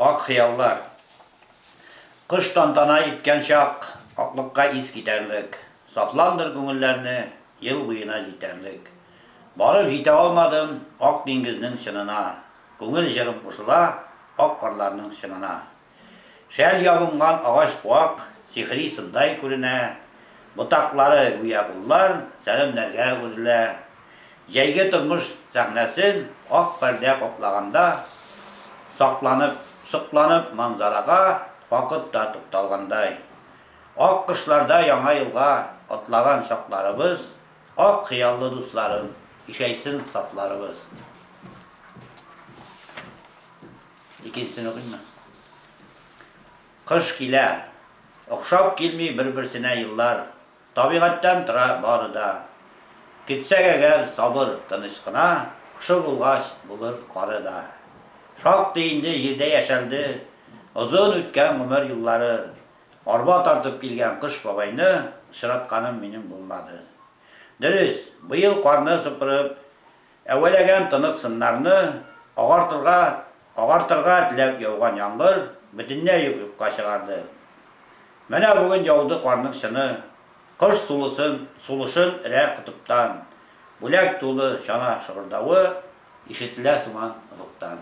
Ак хыяллар. Кыш тантана иткән чак, Аклыкка ис китәрлек. Сафландыр күңелләрне, Ел буена җитәрлек. Барып җитә алмадым Ак диңгезнең чынына. Күңел җырым кушыла Ак карларның чыңына. Шәл ябынган агач-куак Сихри сындай күренә. Ботаклары, гүя куллар, Сәламнәргә үрелә. Җәйге тормыш сәхнәсен Ак пәрдә каплаганда, Сакланып, сокланып манзарага Вакыт та тукталгандай. Ак кышларда Яңа елга Атлаган чакларыбыз, Ак хыяллы дусларым, Ишәйсен сафларыбыз. Икенчесен укыйммы? Кыш килә. Охшап килми бер-берсенә еллар. Табигатьтән тора бары да. Көтсәк әгәр, сабыр, тыныч кына, Кышы булгач, булыр кары да. Шактый инде җирдә яшәлде, Озын үткән гомер юллары. Арба тартып килгән Кыш бабайны Очратканым минем булмады. Дөрес, быел карны сыпырып, Әвәләгән тонык сыннарны агартырга, агартырга теләп яуган яңгыр бөтенләй үк юкка чыгарды. Менә бүген яуды карның чыны, кыш сулысын, сулышын өрә котыптан. Бүләк тулы чана шыгырдавы ишетелә сыман офыктан.